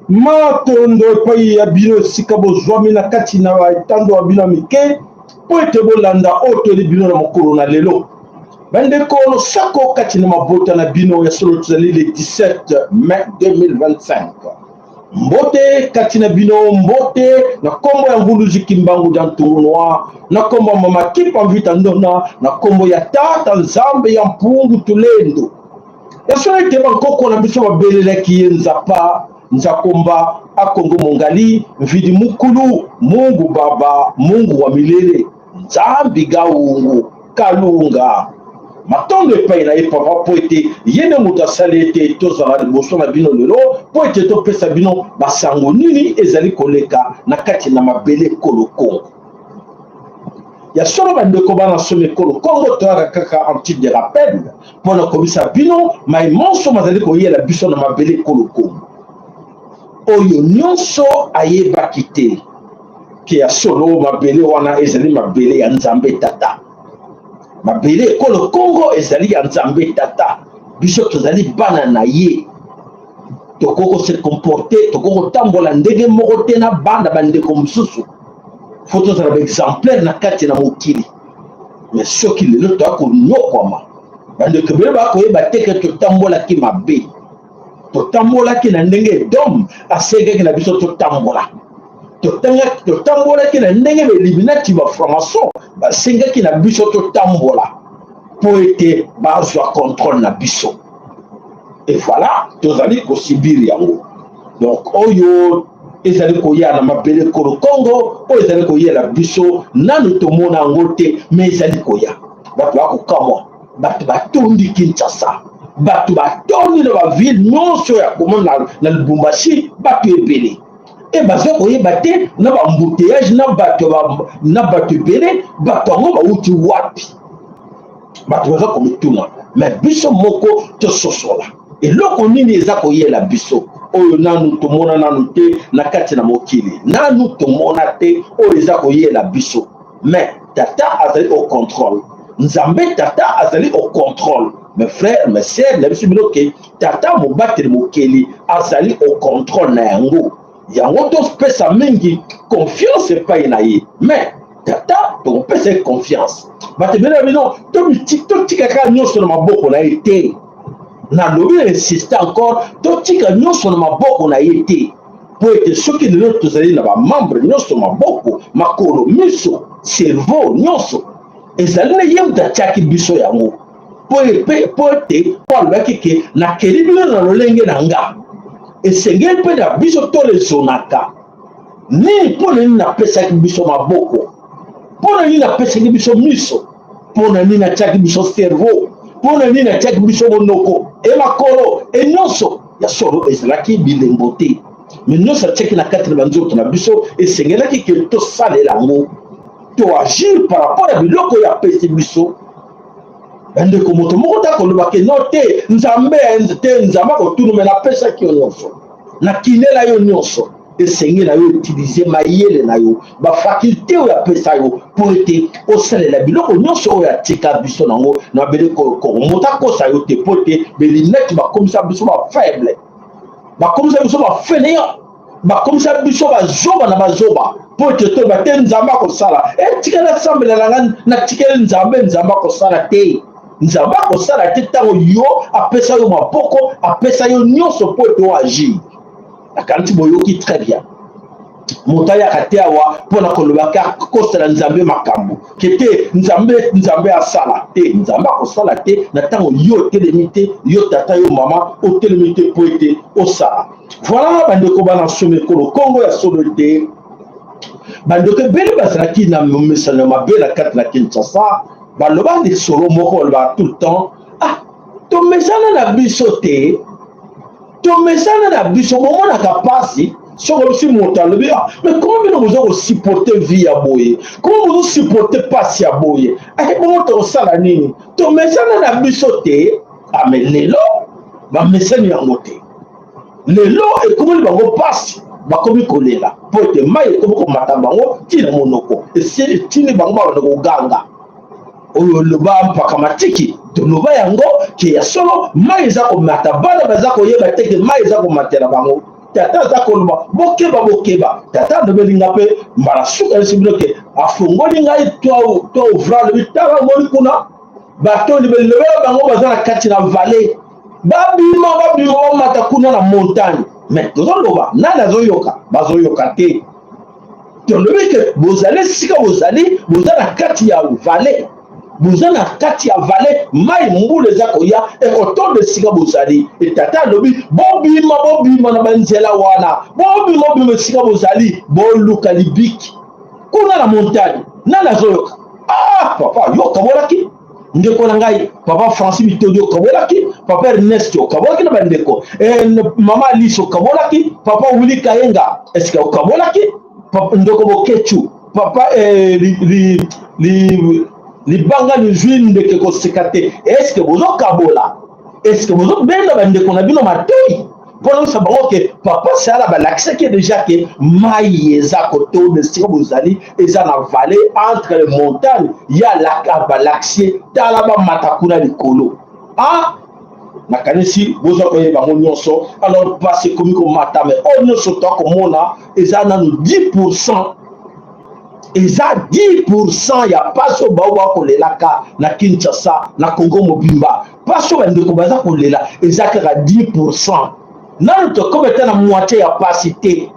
Matondo epai ya bino esika bozwami na kati na etando ya bino ya mike mpo ete bolanda oyo toyeli bino na mokolo na lelo. Bandeko, losako kati na mabota na bino. Ya solo tozali le 17 mai 2025. Mbote kati na bino, mbote na kombo ya Mvuluzi Kimbangu dia Ntungu Noir, na kombo ya Mama Kipa Mvita Ndona, na kombo ya Tata Nzambe ya Mpungu Tulendo. Ya solo ete bankoko na biso babelelaki ye Nzapa Nzakomba Akongo Mongali Mvidi Mukulu Mungu Baba Mungu wa Milele Nzambi Gaungu Kalunga. Matondo epai na ye papa, mpo ete ye nde moto asali ete tozala liboso na bino lelo, mpo ete topesa bino basango nini ezali koleka na kati na mabele ekolo Kongo. Ya solo bandeko bana somi ekolo Kongo, toyaka kaka en titre de rappel mpo na kobisa bino mai manso mazali koyela biso na mabele ekolo Kongo. Oyo nyonso ayebaki te ke ya solo mabele wana ezali mabele ya Nzambe Tata. Mabele ekolo Kongo ezali ya Nzambe Tata, biso tozali bana na ye. Tokoki ko se comporter, tokoki kotambola ndenge moko te na bana bandeko mosusu. Fo tozala ba exemplaire na kati na mokili. Mais soki lelo toya konyokwama, bandeko ebele bakoyeba te ke totambolaki mabe, totambolaki na ndenge Edom asengaki na biso totambola, totambolaki na ndenge beliminati ba franc-maçon basengaki na biso totambola mpo ete bazwa contrôle na biso. Et voilà, tozali kosibir yango. Donc oyo ezali koya na mabele kolo Kongo, oyo ezali koyela biso nanu tomona yango te, mais ezali koya. Bato bakokamwa, bato batondi Kinshasa, bato batondi na bavile nyonso ya komona na Lubumbashi, bato ebele e baza koyeba te na baembouteillage na bato na bato ebele, bato yango bauti wapi? Bato baza komituna, me biso moko tososola eloko nini eza koyela biso oyo nanu tomona nanu te na kati na mokili, nanu tomona te oyo eza koyela biso. Mais tata azali au contrôle, Nzambe tata azali au contrôle. Mes frères, mes sœurs, na biso bino ke tata mobateli mokeli azali au contrôle na yango. Yango topesa mingi confiance epai na ye. Mais tata tokopesa ye confiance, bato ebele na bino totika kaka nyonso na maboko na ye te. Nalobi na insiste encore, totika nyonso na maboko na ye te, mpo ete soki lelo tozali na bamembre nyonso, maboko, makolo, miso, cerveau, nyonso ezali na ye moto atiaki biso yango, mpo ete mpo alobaki ke nakeli bino na lolenge na nga. Esengeli mpe na biso tolezonaka nini? Mpo na nini napesaki biso maboko? Mpo na nini napesaki biso miso? Mpo na nini natiaki biso cerveau? Mpo na nini natiaki biso monoko e makolo e nyonso? Ya solo ezalaki bilembo te, me nyonso atiaki na kati na banzoto na biso esengelaki ke tosalela yango, toagir par rapport ya biloko oyo apesi biso. Bandeko, moto moko ta koloba ke no te, Nzambe te, Nzambe akotuna, me napesaki yo nyonso, nakinela yo nyonso. Esengeli na yo utilize mayele na yo, bafakulte oyo apesa yo, mpo ete osalela biloko nyonso oyo atika biso nango na mabele Kongo. Moto akosa yo te, mpo ete belineti bakomisa biso bafaible, bakomisa biso bafainéant, bakomisa biso bazoba na bazoba, mpo ete toyeba te Nzambe akosala. Etika nasambela na ngai, natikeli Nzambe, Nzambe akosala te. Nzambe akosala te ntango yo apesa yo maboko, apesa yo nyonso mpo ete oagir. Nakanisi boyoki très bien. Moto ayaka te awa mpo na koloba ke akosela Nzambe makambo ke te. Nzambe, Nzambe asala te, Nzambe akosala te na ntango yo otelemi te, yo tata, yo mama, otelemi te mpo ete osala. Voilà, bandeko bana nsomi ekolo Kongo, ya solo ete bandeko ebele bazalaki na momesano ya mabe na kati na Kinshasa. Baloba lisolo moko, balobaka tout le temps: "Ah, tomesana na biso te, tomesana na biso." Bomonaka mpasi soki obisi moto alobi: "Ah, mais comment bino boza kosupporter vie ya boye? Comment bozosupporter mpasi ya boye?" Ake bongo, tokosala nini? Tomesana na biso te. Ah, mais lelo bamesani yango te. Lelo ekomeli bango mpasi, bakomi kolela mpo ete mai ekomi komata bango ntina monoko, etindi bango babanda koganga. Oyo loba mpaka matiki, toloba yango ke ya solo mai eza komata. Bana baza koyeba te ke mai eza komatela bango. Tata aza koloba: "Bokeba, bokeba." Tata alobeli nga mpe mbala suka, yesi bino ke afongoli ngai to ouvra, alobi: "Tala, omoni kuna bato, lobela bango baza na kati na vallée, babima, babima, bamata kuna na montagne." Mais tozoloba, nani azoyoka? Bazoyoka te. Tolobi ke bozali esika bozali, boza na kati ya vallée, boza na kati ya vallée. Mai mbula eza koya, ekotonda esika bozali. Etata alobi: "Bobima, bobima na banzela wana, bobima, bobima esika bozali, boluka libiki kuna na montagne." Nani azoyoka? Ah, papa, yo okabolaki ndeko na ngai, papa Francis Bitodi, okabolaki papa Ernest, okabolaki na bandeko, mama Alice, okabolaki papa Wili Kayenga, eske okabolaki ndeko Bokechu, papa li, libanga lizwi ndeke koseka te? Eske bozokabola? Eske bozobenda bandeko na bino matoi mpona kosa bango ke papa Sala balakisaki déjà ke mai eza kotonda esika bozali, eza na vallée entre les montagnes? Ya balakisi ye: "Tala, bamata kuna likolo." Ah, nakanisi bozwa koyeba yango nyonso. Alors mpasi ekomi komata, mais oyo nyonso toakomona eza nanu 10%, eza 10% ya mpasi oyo bao bakolelaka na Kinshasa, na Congo mobimba. Mpasi oyo bandeko baza kolela eza kaka 10%. Nanu tokomi ata na moitié ya mpasi te,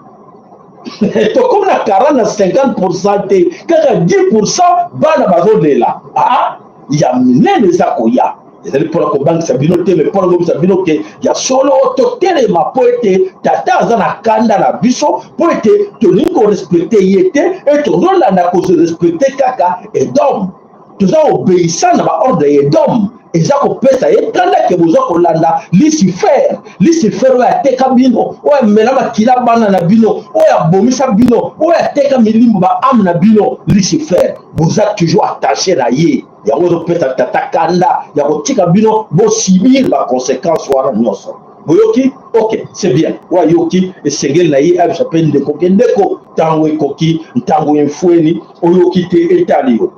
tokomi na 40 na 50% te, kaka 10%. Bana bazolela. Ah, ya minene eza koya. Ezali mpona kobangisa bino te, mais mpona kobisa bino ke ya solo totelema, mpo ete tata aza na kanda na biso, mpo ete tolingi korespecter ye te, e tozolanda korespecter kaka Edom, toza obéissant na baordre ya Edom. Eza kopesa ye kanda ke boza kolanda Lucifer, Lucifer oyo ateka bino, oyo amela makila bana na bino, oyo abomisa bino, oyo ateka milimbo baâme na bino. Lucifer, boza toujours attaché na ye. Yango ezopesa tata kanda ya kotika bino bosubir baconséquence wana nyonso. Boyoki? Ok, c'est bien. Oyo ayoki, esengeli na ye ayebisa mpe ndeko ke ndeko, ntango ekoki, ntango efweni. Oyoki te, etali yo.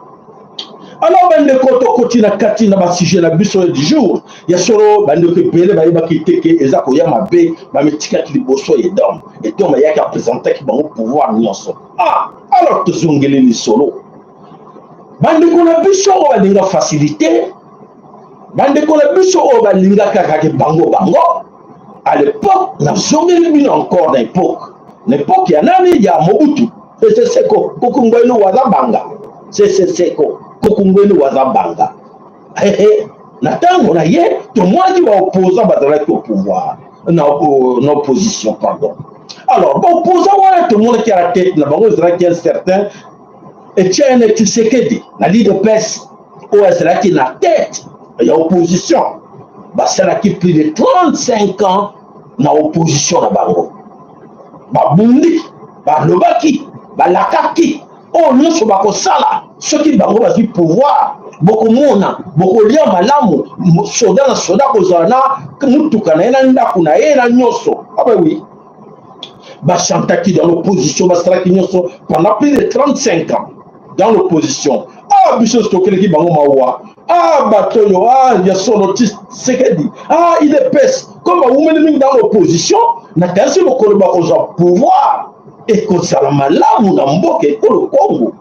Alors bandeko, tokoti na kati na basujet na biso du jour. Ya solo, bandeko ebele bayebaki te ke eza koya mabe. Bamitikaki liboso ya Edom. Edom ayaki, apresentaki bango pouvoir nyonso. Ah, alors tozongeli lisolo. Bandeko na biso oyo balinga facilité, bandeko na biso oyo balinga kaka ke bango bango, à l'époque, nazongeli bino encore na époque, na époque ya nani? Ya Mobutu Sese Seko Kuku Ngwenu waza banga, Sese Seko Kuku Ngwenu waza banga. Na ntango na ye, tomonaki baopposant bazalaki au pouvoir, na opposition, pardon. Alors baopposant wana, tomonaki à la tête na bango ezalaki un certain Etienne Tshisekedi na l'UDPS, oyo azalaki na tête ya opposition. Basalaki plus de 35 ans na opposition na bango. Babundi, balobaki, balakaki oyo nyonso bakosala soki bango bazwi pouvoir: bokomona, bokolia malamu, soda na soda kozala na mutuka na ye, na ndako na ye, na nyonso. Ah oui, bachantaki dans l'opposition, basalaki nyonso pendant plus de 35 ans dans l'opposition. Ah, biso tokeleki bango mawa. Ah, bato oyo, ah, ya solo Tshisekedi, ah, UDPS, comme bawumeli mingi dans l'opposition, nakanisi mokolo bakozwa pouvoir, ekozala malamu na mboka ekolo Kongo,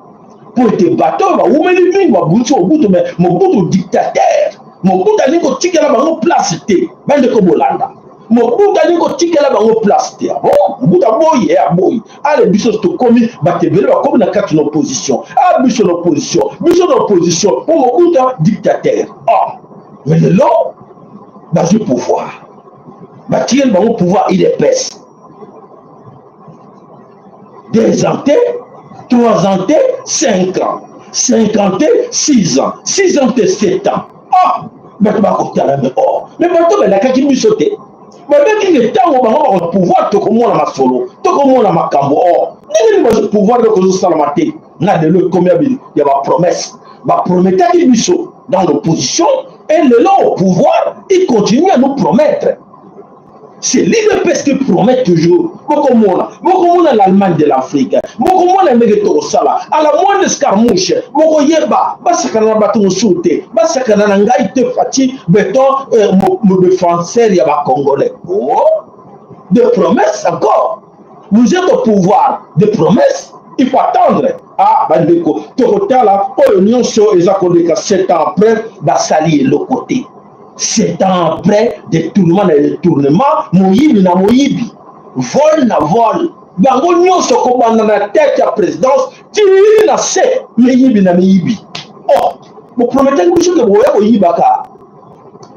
mpo ete bato oyo bawumeli mingi, babundisi Mobutu, mais Mobutu dictateur, Mobutu alingi kotikela bango place te. Bandeko, bolanda. Mobutu alingi kotikela bango place te. Ah bon, Mobutu aboyi, ye aboyi. Ale biso tokomi bato ebele bakomi na kati na opposition. Ah biso na opposition, biso na opposition mpo Mobutu dictateur. Ah, mais lelo bazwi pouvoir, batikeli bango pouvoir UDPS. 2 ans te, 3 ans te, 5 ans, 5 ans te, 6 ans, 6 ans te, 7 ans. Ah, bato bakotala, mais oh, mais bato balakaki biso te, babeki ke ntango bango bako pouvoir, tokomona masolo, tokomona makambo. Or ndenge nini bazwi pouvoir nde kozosalama te? Na lelo ekomi ya bapromesse baprometaki biso dans l'opposition, et lelo au pouvoir, il continue à nous promettre. C'est l'UDPS qui promet toujours. Bokomona, bokomona l'Allemagne de l'Afrique, bokomona ndenge tokosala. À la moindre escarmouche, bokoyeba. Basakana na bato mosusu te, basakana na ngai te. Fatshi Béton, mo défenseur ya bacongolais. Oh, de promesses encore! Vous êtes au pouvoir, de promesses, il faut attendre. Ah bandeko, tokotala oyo nyonso eza koleka. 7 ans après, basali eloko te. 7 ans après, détournement na détournement, moyibi na moyibi, vol na vol, bango nyonso kobanda na tête ya présidence ti na se, miyibi na miyibi. Oh, boprometaki biso ke bokoya koyibaka,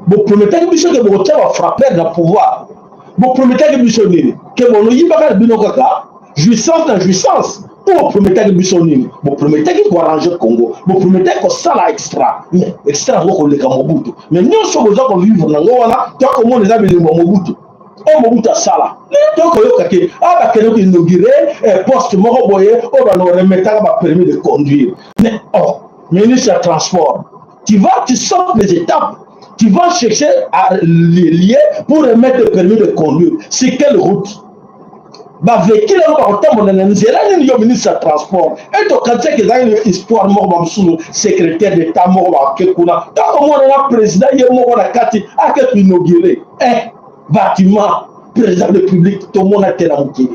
boprometaki biso ke bokotia bafrappeur na pouvoir, boprometaki biso nini? Ke bonoyibaka na bino kaka jouissance na jouissance? Mpo boprometaki biso nini? Boprometaki koarranger Congo, boprometaki kosala extra, mais extra yango koleka Mobutu. Mais nyonso boza kovivre nango wana, tokomona eza bilembo ya Mobutu, oyo Mobutu asala. Tokoyoka ke a bakende koinaugurer poste moko boye oyo banoremetaka bapermis de conduire. Mais oh, ministre ya transport, tu vas, tu sautes les étapes, tu vas chercher à les lier pour remettre le permis de conduire. Sur quelle route? Bavéhicule yango bakotambola na nzela nini? Yo ministre ya transport, e tokanisaki ezalaki histoire moko, bamosusu secrétaire d'état moko bake kuna, tokomona na président ye moko na kati ake koinaugurer un bâtiment. Président de République, tomona te na mokili,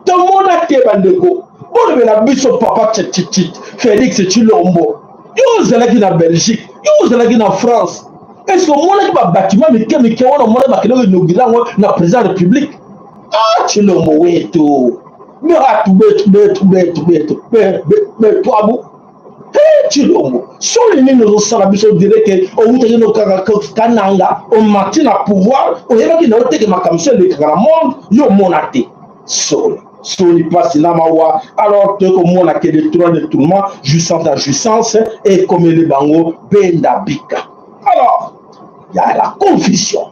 tomona te. Bandeko, bolobela biso papa Félix Tshilombo. Yo ozalaki na Belgique, yo ozalaki na France, est ce que omonaki babâtiment mike mike wana? Omonaki bakende koinaugurer yango na président ya République? Ah, Tshilombo wetu, betu betu betu betu betu betu abu. Tshilombo, soni nini ozosala biso? Dire ke owutaki no kaka Kananga, omati na pouvoir, oyebaki na oteke makambo so elekaka na monde, yo omona te. Soni, soni, mpasi na mawa. Alors tokomona ke de trois détournement, jouissance na jouissance, ekomeli bango benda bika. Alors ya la confusion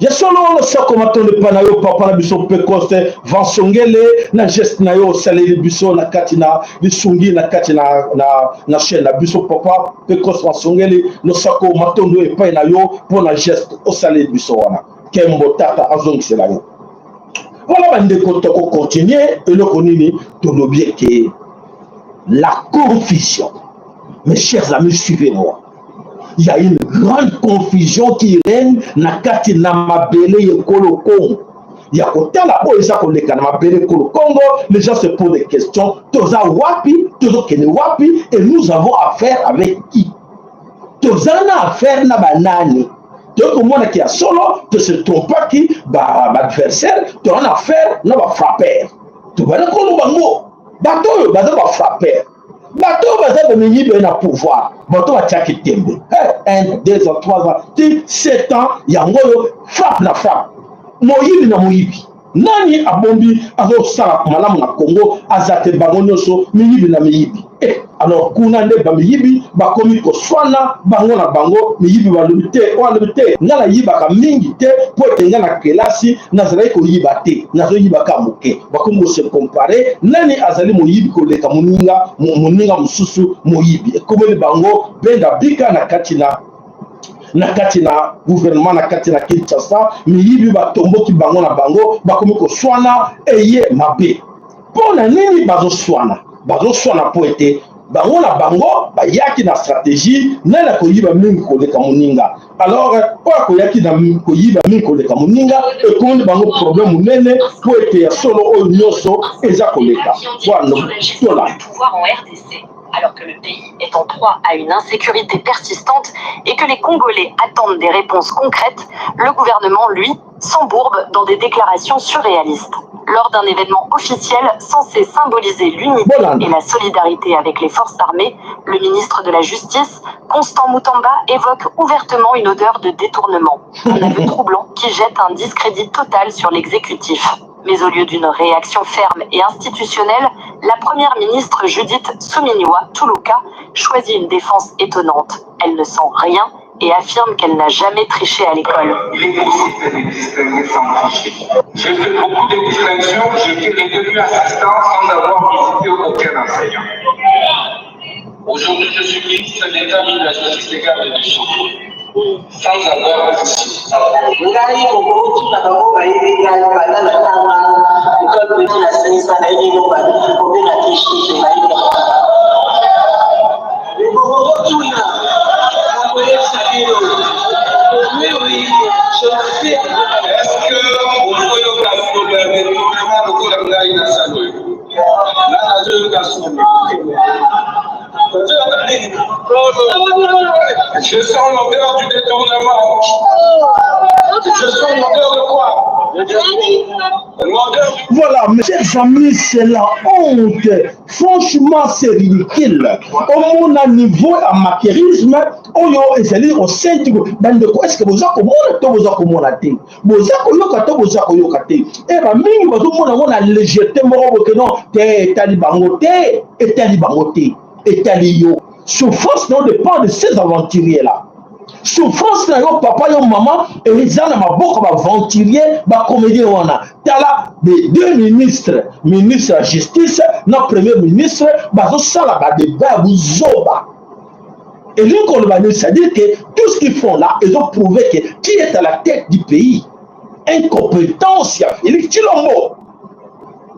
ya solo. Losako, matondo epai na yo, papa na biso Pecoste Vansongele, na geste na yo osaleli biso na kati na lisungi na kati na chaîne na biso. Papa Pecoste Vansongele, losako, matondo epai na yo mpo na geste osaleli biso wana. Kembo tata azongisela yo. Voilà bandeko, tokocontinuer. Eloko nini tolobi? Eke la confusion. Mes chers amis, suivez-moi. Il y a une grande confusion qui règne na kati na mabele ekolo Congo. Ya kotala oyo eza koleka na mabele ekolo Congo, les gens se posent des questions: toza wapi? Tozokende wapi? Et nous avons affaire avec qui? Toza na affaire na banani? Tokomonaki ya solo, tose trompaki baadversaire. Toza na affaire na bafrappeur. Tobanda koloba ngo, bato oyo baza bafrappeur, bato oyo baza bamiyibi na pouvoir. Bato batiaki tembe 1, 2 ans, 3 ans, ti 7 ans yango oyo, frappe na frappe, moyibi na moyibi. Nani abombi azosala malamu na Congo? Aza te. Bango nyonso miyibi na miyibi. Alors kuna nde bamiyibi bakomi koswana bango na bango. Miyibi balobi te, oyo alobi te: nga nayibaka mingi te mpo ete nga na kelasi nazalaki koyiba te, nazoyibaka moke. Bakomi kose comparer nani azali moyibi koleka moninga, moninga mosusu moyibi. Ekomeli bango benda bika na kati na gouvernement, na kati na Kinshasa. Miyibi batomboki bango na bango, bakomi koswana. Eye mabe mpo na nini bazoswana? Bazoswana mpo ete bango na bango bayaki na stratégie: nani akoyiba mingi koleka moninga. Alors oyo akoyaki na koyiba mingi koleka moninga, ekomi bango problème monene, mpo ete ya solo oyo nyonso eza koleka. Wana tola. Alors que le pays est en proie à une insécurité persistante et que les Congolais attendent des réponses concrètes, le gouvernement, lui, s'embourbe dans des déclarations surréalistes. Lors d'un événement officiel censé symboliser l'unité et la solidarité avec les forces armées, le ministre de la Justice, Constant Mutamba, évoque ouvertement une odeur de détournement. Un aveu troublant qui jette un discrédit total sur l'exécutif. Mais au lieu d'une réaction ferme et institutionnelle, la première ministre Judith Suminwa Tuluka choisit une défense étonnante. Elle ne sent rien et affirme qu'elle n'a jamais triché à l'école. Il est possible de distinguer sans tricher. J'ai fait beaucoup de distinctions, j'étais devenu assistant sans avoir visité aucun enseignant. Aujourd'hui, je suis ministre d'État, ministre de la Justice et garde des Sceaux, sans avoir triché. Ngai okoti na bango bayebi ngai banda natanga école petit na silisa nayebi eloko kobenga triche nayebi okotuna nakoyebisa bino oui oui je suis. Est-ce que ozoyoka solo ya détournement lokola ngai na salo oyo? Nga nazoyoka solo. Ozoyoka nini? Je sens l'odeur du détournement. Je sens l'odeur de quoi? L'odeur du Voilà, mes chers amis, c'est la honte. Franchement, c'est ridicule. Omona niveau ya amateurisme oyo ezali osenti bandeko, est-ce que boza komona to boza komona te? Boza koyoka to boza koyoka te? E bamingi bazomona yango na légèreté moko boke non te, etali bango te, etali bango te, etali yo. Souffrance na yo dépend de ces aventuriers là. Souffrance na yo papa, yo mama, eza na maboko baaventurier, bacomédien wana. Tala les deux ministres, ministre ya Justice na Premier ministre, bazosala badébat ya buzoba. Elingi koloba nini? C'est-à-dire que tout ce qu'ils font là ezoprouve que qui est à la tête du pays, incompétence ya Félix Tshilombo,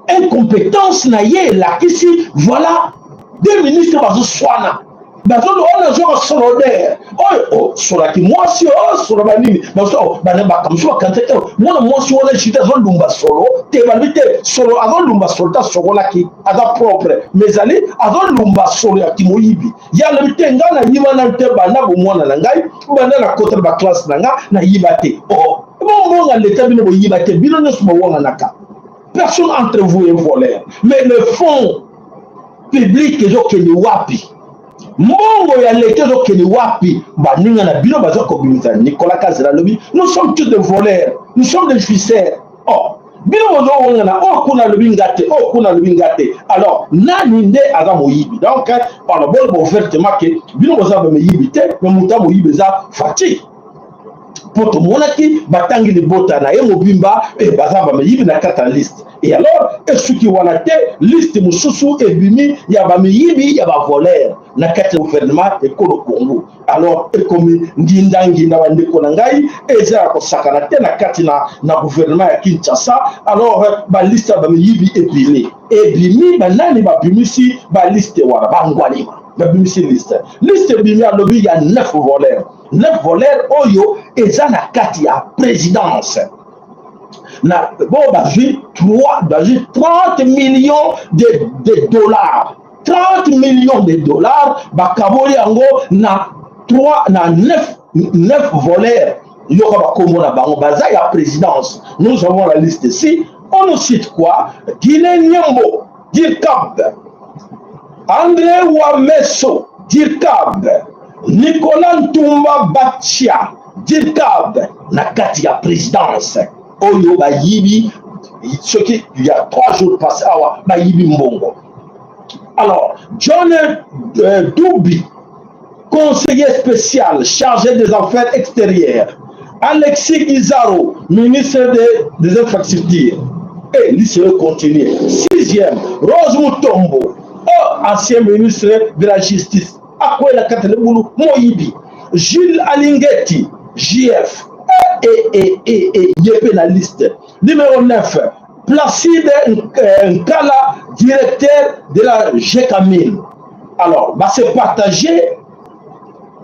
incompétence na ye elakisi. Voilà, deux ministres bazoswana, bazoloba nazwaka solodere oyo osolaki mwasi oyo solo banini bakamisi bakanisa te mwana mwasi wana jite azolumba solo te. Balobi te solo azolumba solo te, asokolaki, aza propre, mais ezali azolumba solo ya kimoyibi. Ye alobi te ngai nayiba nanu te, banda bomwana na ngai, banda nakota na baclasse na ngai, nayiba te. O bombonga leta, bino boyiba te, bino nyonso bowanganaka. Personne entre vous est voleur, mais le fonds public ezokende wapi? Mbongo ya leta ezokende wapi? Baninga na bino baza kobimisa. Nicolas Kazela alobi: "Nous sommes tous des voleurs, nous sommes des jouisseurs." Oh, bino bozowangana, oyo kuna alobi nga te, oyo kuna alobi nga te. Alors nani nde aza moyibi? Donc alors boloba ouvertement ke bino boza bamoyibi te, mais moto ya moyibi eza Fatshi, mpo tomonaki batangi libota na ye mobimba e baza bamiyibi na kati ya liste. Et alors esuki wana te, liste mosusu ebimi ya bamiyibi, ya bavoleur na kati ya gouvernement ekolo Congo. Alors ekomi ngindanginda, bandeko na ngai, eza ya kosakana te na kati na gouvernement ya Kinshasa. Alors baliste ya bamiyibi ebimi, ebimi banani babimisi baliste wana? Bangwalima babimisi liste. Liste ebimi, alobi ya 9 voleurs, 9 voleurs oyo eza na kati ya présidence na bo bazwi 3, bazwi 30 millions de dollars, 30 millions de dollars bakaboli yango na 3 na 9, 9 voleurs. Yoka bakombo na bango, baza ya présidence. Nous avons la liste ici. On nous cite quoi? Guylain Nyembo, Dircab; André Wameso, Dircab; Nicolas Ntumba Batia, Dircab na kati ya présidence oyo bayibi. Soki il y a 3 jours passé awa, bayibi mbongo. Alors John Dubi, conseiller spécial chargé des affaires extérieures; Alexis Gizaro, ministre des Infrastructures. Et liste continue. Sixième, Rose Mutombo, oh, ancien ministre de la Justice, akwela kati na bulu moyibi. Jules Alingeti, JF et ye mpe na liste. Numéro 9, Placide Nkala, directeur de la Gécamine. Alors base partager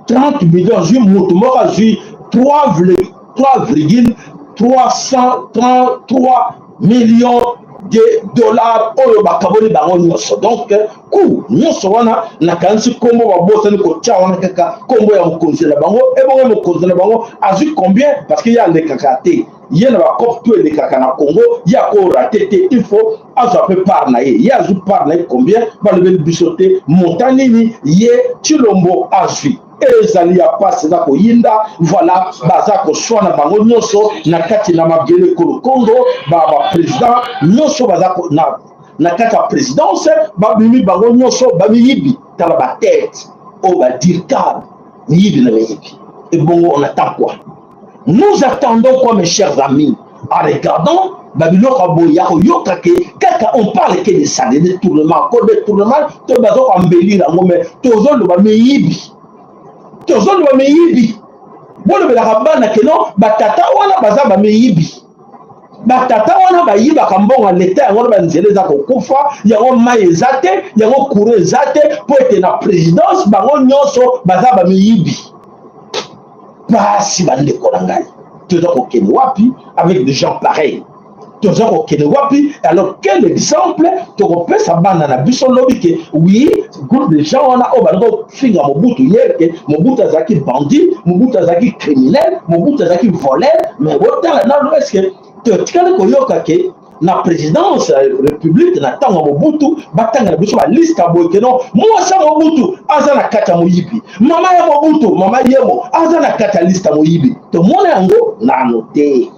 30 millions, azwi moto moko azwi 3,333 millions. de dollars oyo bakaboli bango nyonso. Donc ku nyonso wana nakanisi nkombo babosani kotya wana kaka nkombo ya mokonzi na bango. Ebongo mokonzi na bango azwi combien? Parce que ye alekaka te, ye na bacope to elekaka na Congo, ye akorater te, il faut azwa mpe part na ye. Ye azwi part na ye combien? Balobeli biso te montant nini ye Tshilombo azwi. Ezali ya pasi, eza koyinda. Voilà, baza koswana bango nyonso na kati na mabele ekolo Congo. Baprésident nyonso baza na kati ya présidence, babimi bango nyonso bamiyibi. Tala batete oyo, badircab, miyibi na miyibi. Ebongo on attend quoi? Nous attendons quoi, mes chers amis? En regardant babiloko ya boye ya koyoka ke kaka on parle que de ça, de détournement, ko détournement to baza koembellir yango, mais tozoloba miyibi, tozoloba miyibi. Bolobelaka bana ke non, batata wana baza bamiyibi, batata wana bayibaka mbongo ya leta. Yango wana banzela eza kokufa, yango mai eza te, yango courant eza te, mpo ete na présidence bango nyonso baza bamiyibi. Pasi, bandeko na ngai, toza kokende wapi avec des gens pareils? Toza kokende wapi? Alors quel exemple tokopesa bana na biso lobi ke oui, groupe de gens wana oyo balingi kofinga Mobutu hier ke Mobutu azalaki bandit, Mobutu azalaki criminel, Mobutu azalaki voleur, mais botala nano, est ce que totikali koyoka ke na présidence ya république na ntango ya Mobutu batangela biso baliste ya boye ke non, mwasi ya Mobutu aza na kati ya moyibi, mama ya Mobutu, mama Yemo, aza na kati ya liste ya moyibi? Tomona yango nano te,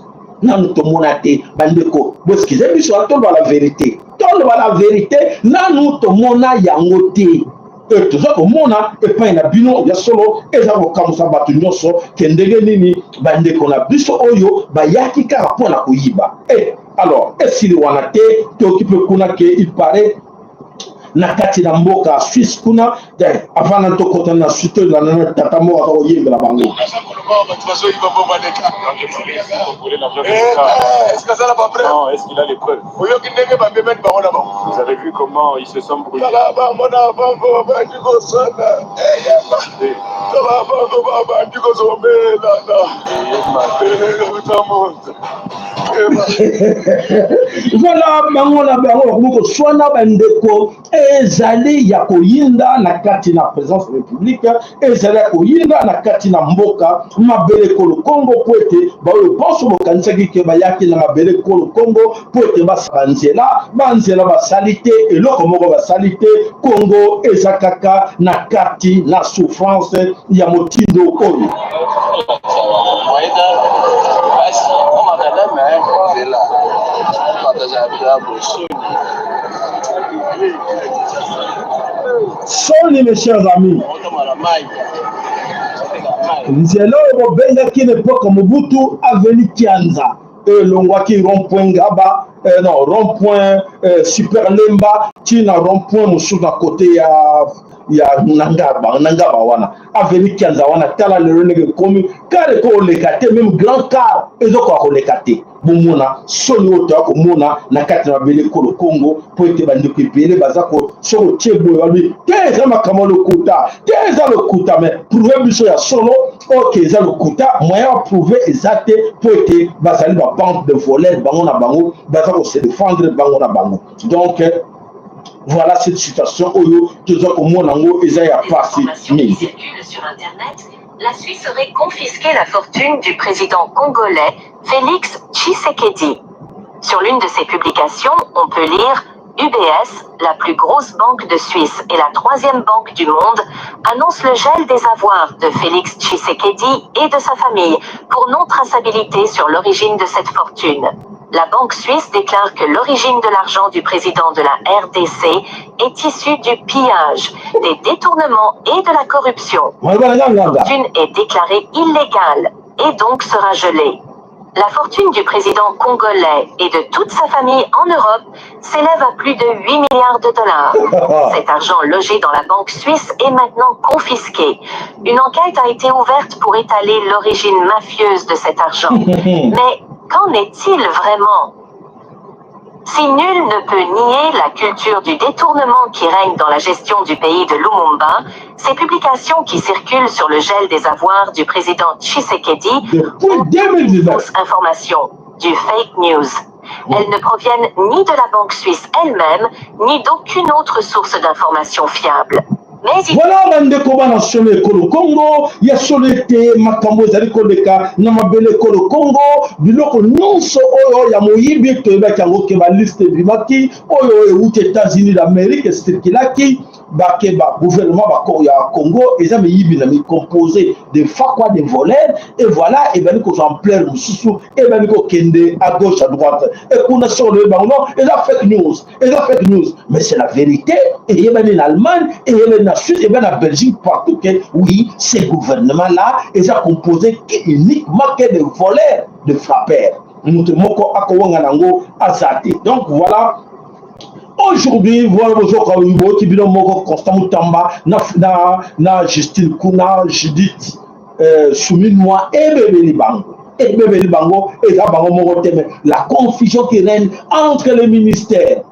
nano tomona te. Bandeko, boexcuser biso, toloba la vérité, toloba la vérité, nanu tomona yango te. Toza komona epai na bino ya solo, eza kokamwisa bato nyonso ke ndenge nini bandeko na biso oyo bayaki kaka mpo na koyiba. E alors esili wana te, toki mpe kuna ke il paraît na kati na mboka Suisse kuna. Avant na tokota na Suisse, tolanda na tata moko aza koyembela bango. Bato bazoyiba mbongo ya leta. Est-ce aza na bapreuve? Non, est-ce qu'il a les preuves? Oyoki ndenge bamemani bango na bango. Vous avez vu comment ils se sont brouillés. Tala bango na bango babandi kosala eyema, tala bango babandi kozomelana utamoto. Voilà, bango na bango bakomi koswana. Bandeko, ezali ya koyinda na kati na présidence république, ezali ya koyinda na kati na mboka mabele kolo Kongo, mpo ete baoyo bonso bokanisaki ke bayaki na mabele kolo Kongo mpo ete basala nzela, banzela basali te, eloko moko basali te. Kongo eza kaka na kati na souffrance ya motindo oyo. Basi omakadame nzela batazala bosoni. Soni, mes chers amis. Otomala mai. Nzela oyo bobengaki na epoke Mobutu avenue Kianza, elongwaki rond point Ngaba, non, rond point Super Lemba, ntina rond point mosusu na côté ya na Ngaba wana, avenue Kianza wana. Tala lelo ndenge ekomi, car ekoleka te, même grand car ezokoka koleka te. Bomona soni oyo toya komona na kati na mabele ekolo Kongo, mpo ete bandeko ebele baza soki otie boye, balobi te eza makambo ya lokuta te, eza lokuta. Mais prouve biso ya solo oke eza lokuta. Moyen ya prouver eza te, mpo ete bazali babande de voleur, bango na bango baza kose défendre bango na bango. Donc voilà cette situation oyo toza komona yango, eza ya pasi mingi. Sur Internet, la Suisse aurait confisqué la fortune du président congolais Félix Tshisekedi. Sur l'une de ses publications, on peut lire: UBS, la plus grosse banque de Suisse et la troisième banque du monde, annonce le gel des avoirs de Félix Tshisekedi et de sa famille pour non-traçabilité sur l'origine de cette fortune. La banque suisse déclare que l'origine de l'argent du président de la RDC est issue du pillage, des détournements et de la corruption. La fortune est déclarée illégale et donc sera gelée. La fortune du président congolais et de toute sa famille en Europe s'élève à plus de 8 milliards de dollars. Cet argent logé dans la banque suisse est maintenant confisqué. Une enquête a été ouverte pour étaler l'origine mafieuse de cet argent. Mais qu'en est-il vraiment? Si nul ne peut nier la culture du détournement qui règne dans la gestion du pays de Lumumba, ces publications qui circulent sur le gel des avoirs du président Tshisekedi Depuis 2019. Fausse information, du fake news. Elles ne proviennent ni de la banque suisse elle-même, ni d'aucune autre source d'information fiable. Mais il... Voilà bandeko bana solo ekolo Congo ya solo ete makambo ezali koleka na mabele ekolo Congo biloko nyonso oyo ya moyibi toyebaki yango ke baliste ebimaki oyo euti États-Unis d'Amérique esirkilaki bake ba gouvernement ba ya Congo eza miyibi na micompose de fakwa de voleur et voilà ebandi kozwa ampleur mosusu ebandi kokende à gauche à droite et kuna soki olobi bango non eza fake news eza fake news mais c'est la vérité eyebani na Allemagne eyebani na Suisse eyebani na Belgique partout que oui ce gouvernement là eza composé uniquement que de voleurs de frappeurs moto moko akowanga nango aza te donc voilà Aujourd'hui, voilà bozoka boyoki bino moko Constant Mutamba na, na, na Justine kuna Judith euh, Suminwa ebebeli bango ebebeli bango eza bango moko te mais la confusion qui règne entre les ministères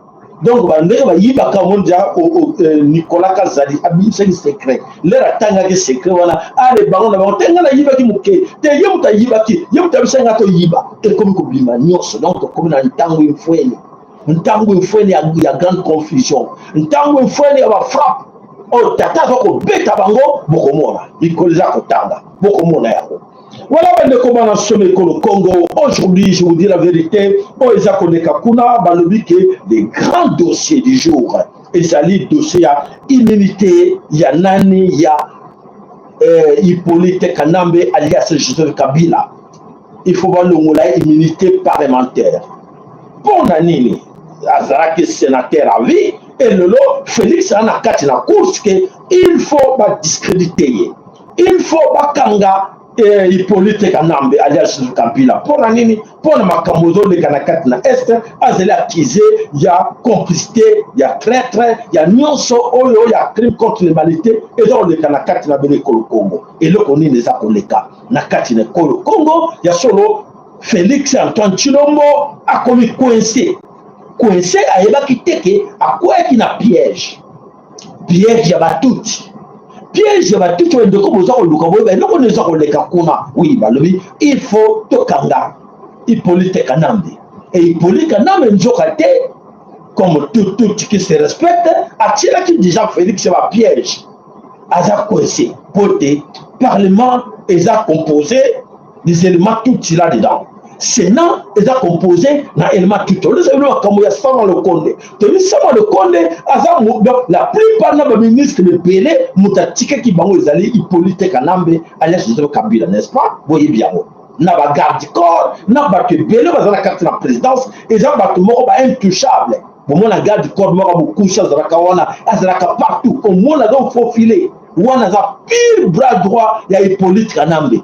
donc bandenge bayibaka mondia euh, Nicolas Kazadi abimisaki secret lere atangaki secret wana ale bango na bango te ngai nayibaki moke te ye moto ayibaki ye moto ayebisaki ngai toyiba ekomi kobima nyonso donc tokomi na ntango imfweni ntango efweni ya, ya grande confusion ntango efweni ya bafrappe oyo tata aza kobeta bango bokomona mikolo eza kotanga bokomona yango Voilà bandeko bana solo ekolo Congo aujourd'hui je vous dis la vérité oyo eza koleka kuna balobi ke les grands dossiers du jour ezali dossier ya immunité ya nani ya eh, Hippolyte Kanambe alias Joseph Kabila il faut balongola ye immunité parlementaire mpo na nini azalaki sénateur à vie et lelo félix aza na kati na course ke il faut badiscrédite ye il faut bakanga eh, hippolyte kanambe alias kabila mpo na nini mpo na makambo ezoleka na kati na est azali accuse ya complicité ya traître ya nyonso oyo ya crime contre l'humanité eza koleka na kati na bele ekolo congo eloko nini eza koleka na kati na ekolo Congo ya solo Felix Antoine Tshilombo akomi coince coince ayebaki te ke akweyaki na piège piège ya batuti piège ya batuti oyo ndeko boza koluka boyeba eloko nini eza koleka kuna oui balobi il faut tokanga Hippolyte Kanambe et Hippolyte Kanambe nzoka te comme tout tout qui se respecte atielaki déjà Félix ba piège aza coince po te parlement eza composé des éléments tutsi là dedans sénat eza composé na élément tutsi olesa bino makambo ya sama lokonde toyebi sama lokonde aza la plupart na baministre ebele moto atikaki bango ezali hippolyte kanambe alias joseph kabila n'est-ce pas boyebi yango na bagarde corps na bato ebele baza na kati na présidence eza bato moko ba intouchable bomona garde corps moko mokusi azalaka wana azalaka partout omona aza faufile wana aza pire bras droit ya hippolyte kanambe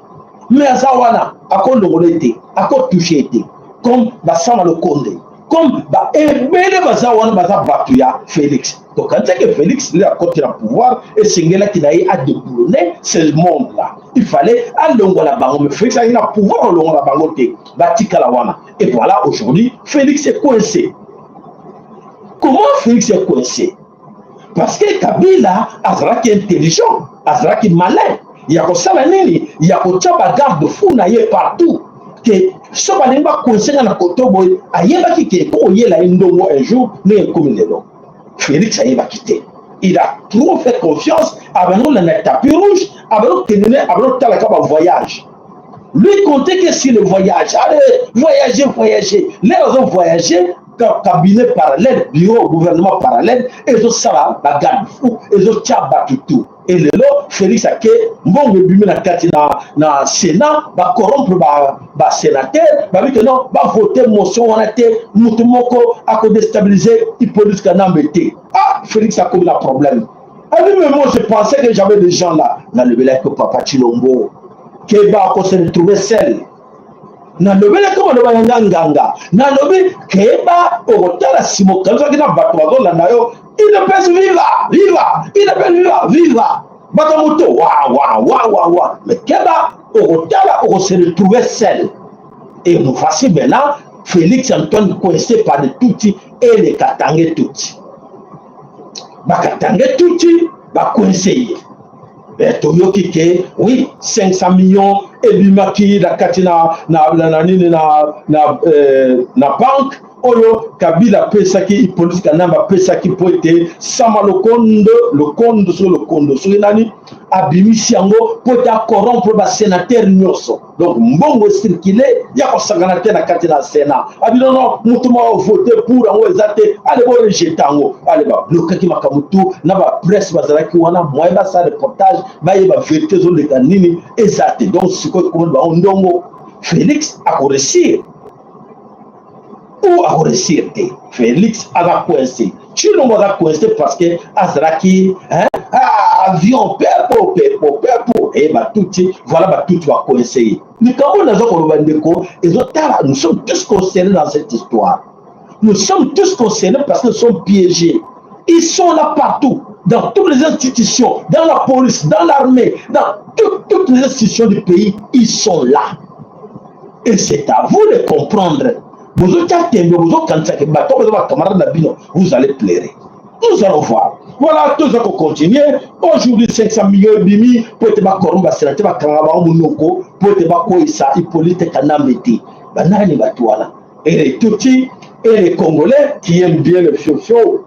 mais aza wana akolongola ye te akotouche ye te comme basama lokonde comme baebele baza wana baza bato ya félix tokanisaki félix nde akoti na pouvoir esengelaki na ye adeboulone ce monde là il fallait alongola bango mais félix azalaki na pouvoir alongola bango te batikala wana et voilà aujourd'hui félix est coincé Comment Félix est coincé Parce que Kabila azalaki intelligent, azalaki malin. Ya kosala nini? Ya kotia ba garde fou na ye partout. Ke soki balingi ba coince nga na koto boye, ayebaki ke ekoyela ye ndongo un jour ndenge ekomi lelo. Félix ayebaki te. Il a trop fait confiance, abandi kolanda tapis rouge, abandi kokende ne, abandi kotalaka ba voyage. Lui comptait que sur le voyage. Allez, voyager, voyager. L'air azo voyager, cabinet parallèle, bureau, gouvernement parallèle, ezosala ba garde fou, ezotia bato tout. Et lelo Félix ake mbongo ebimi na kati na, na Sénat, ba corrompre ba, ba sénateur, ba que non, ba voter motion wana te, mutu moko ako déstabiliser Hippolyte Kanambe te. Ah, Félix akomi na problème. Ah oui, mais moi je pensais que j'avais des gens là. Nalobelaki papa Tshilombo. Keba ko se retrouver seul. Nalobelaki maloba na nga nganga. Nalobi keba okotala nsima okanisaki na bato bazolanda yo. Udps viva viva udps viva viva bato moto wa wa wa wa wa mais keba okotala oko se retrouver seul. Et nous voici maintenant Félix Antoine coincé par les Tutsis et les Katangais Tutsis. Bakatangais Tutsis bacoince ye. Toyoki ke oui, 500 millions ebimaki na kati na nini na banque oyo Kabila apesaki, Hippolyte Kanambe apesaki mpo ete Sama Lokondo, Lokondo soki Lokondo soki nani, abimisi yango mpo ete acorrompre basénateur nyonso. Donc mbongo ecircule ya kosangana te na kati na Sénat. Abi nono, moto moko vote pour yango eza te, ale borejeter yango. Ale bablokaki makambo tu na bapresse bazalaki wana, moyen basala reportage, bayeba vérité ezoleka nini, eza te. Donc sikoyo komona bango ndongo Félix akoréussir ou akoréussir te. Félix aza coincé, Tshilombo aza coincé parce que azalaki, hein, ah, avion pepo pepo pepo e batuti, voilà, batuti bacoincé ye. Likambo naza koloba, ndeko, ezotala, nous sommes tous concernés dans cette histoire. Nous sommes tous concernés parce que nous sommes piégés. Ils sont là partout, dans toutes les institutions, dans la police, dans l'armée, dans toutes les institutions du pays, ils sont là. Et c'est à vous de comprendre. Bozotia tembe, bozokanisaka bato baza bacamarade na bino, vous allez pleurer. Nous allons voir. Voilà, toza kocontinue. Aujourd'hui, 500 millions ebimi po ete bacorrompre basénateur, bakanga bango monoko po ete bakweyisa Hippolyte Kanambe te. Banani bato wana? Et les Tutsis et les Congolais qui aiment bien le fiofio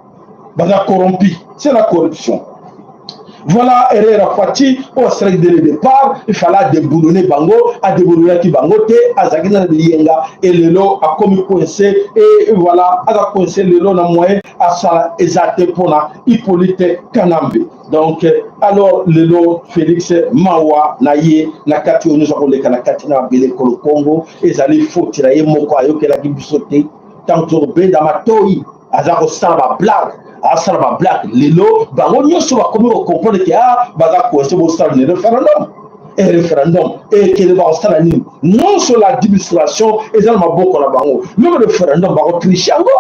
baza corrompu. C'est la corruption. Voilà, erreur Fatshi oyo asalaki dès le départ. Il fallait adéboulonner bango, adéboulonnaki bango te, azalaki na liyenga. Elelo akomi coincé et voilà, aza coincé lelo na moyen asala eza te mpona Hippolyte Kanambe. Donc alors lelo Félix, mawa na ye na kati oyo nyonso akoleka na kati na mabele ekolo Congo, ezali faute na ye moko. Ayokelaki biso te ntango tokobenda matoi, aza kosala bablague, asala bablague. Lelo bango nyonso bakomi kocomprendre ke a baza coincé. Bosala ni référendum e référendum ekende, bakosala nini nyonso, l'administration eza na maboko na bango. Même référendum bakotriche yango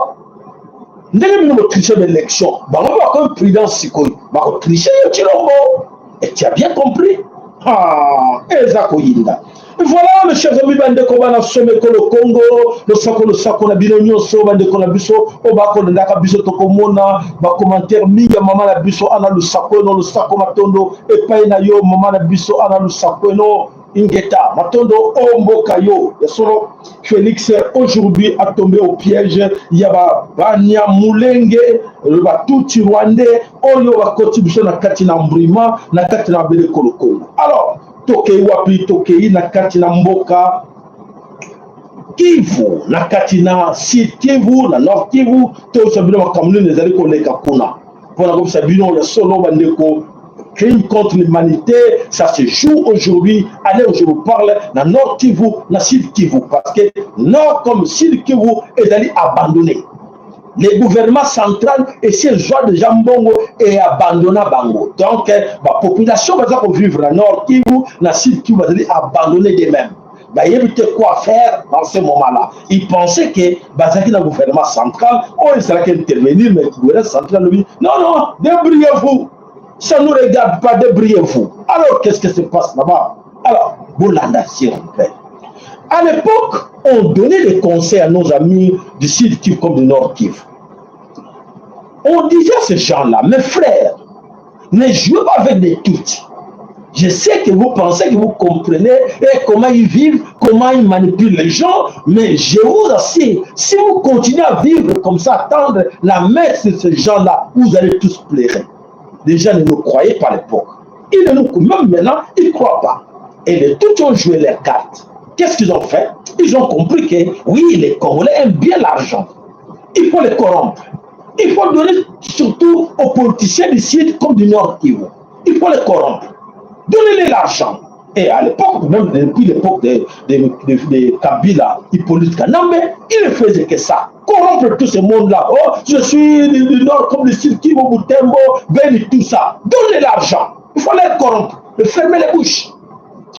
ndenge bino botriche baélection. Bango bakomi prudence sikoyo, bakotriche yo Tshilombo, et tu as bien compris. Ah, eza koyinda. Voilà, mes chers amis, bandeko bana somekolo Congo, losako, losako na bino nyonso, bandeko na biso oyo bakolandaka biso. Tokomona bacommentaire mingi ya mama na biso Ana Lusako eno. Losako, matondo epai na yo, mama na biso Ana Lusako eno. Ingeta, matondo o mboka yo ya solo. Félix aujourd'hui a tombé au piège ya Banyamulenge, Batutsi rwandais oyo bakoti biso na kati na mbrima na kati na mabele ekolo Congo. Alors tokei wapi? Tokei na kati na mboka Kivu, na kati na Sud Kivu, na Nord Kivu. Toyebisa bino makambo nini ezali koleka kuna mpona kobisa bino ya solo, bandeko. Crime contre l'humanité, ça se joue aujourd'hui, à l'heure où je vous parle, na Nord Kivu, na Sud Kivu, parce que Nord comme Sud Kivu ezali abandonné. Le gouvernement central esi ezwa déjà mbongo e abandonna bango. Donc bapopulation baza kovivre na Nord Kivu, na Sud Kivu, bazali abandonné de même, bayebi te quoi faire dans ce moment-là. Ils pensaient que bazalaki na gouvernement central oyo ezalaki intervenir, mais gouvernement central lobi: non, non, débrouillez-vous, ça nous regarde pas, débrouillez-vous. Alors qu'est-ce que se passe là-bas? Alors bolanda, s'il vous plaît. À l'époque, on donnait des conseils à nos amis du Sud Kivu comme du Nord Kivu. On disait à ces gens-là: mes frères, ne jouez pas avec des Tutsis. Je sais que vous pensez que vous comprenez et comment ils vivent, comment ils manipulent les gens, mais je vous assure, si vous continuez à vivre comme ça, attendre la main sur ces gens-là, vous allez tous pleurer. Les gens ne nous croyaient pas à l'époque. Ils ne nous, même maintenant, ils ne croient pas. Et les Tutsis ont joué leurs cartes. Qu'est-ce qu'ils ont fait? Ils ont compris que oui, les Congolais aiment bien l'argent. Il faut les corrompre. Il faut donner surtout aux politiciens du Sud comme du Nord Kivu. Il faut les corrompre. Donnez-les l'argent. Et à l'époque, même depuis l'époque de Kabila, Hippolyte Kanambe, il ne faisait que ça. Corrompre tout ce monde-là. Oh, je suis du Nord comme du Sud, Kivu, Butembo, Beni, tout ça. Donnez l'argent. Il faut les corrompre. Fermer les bouches.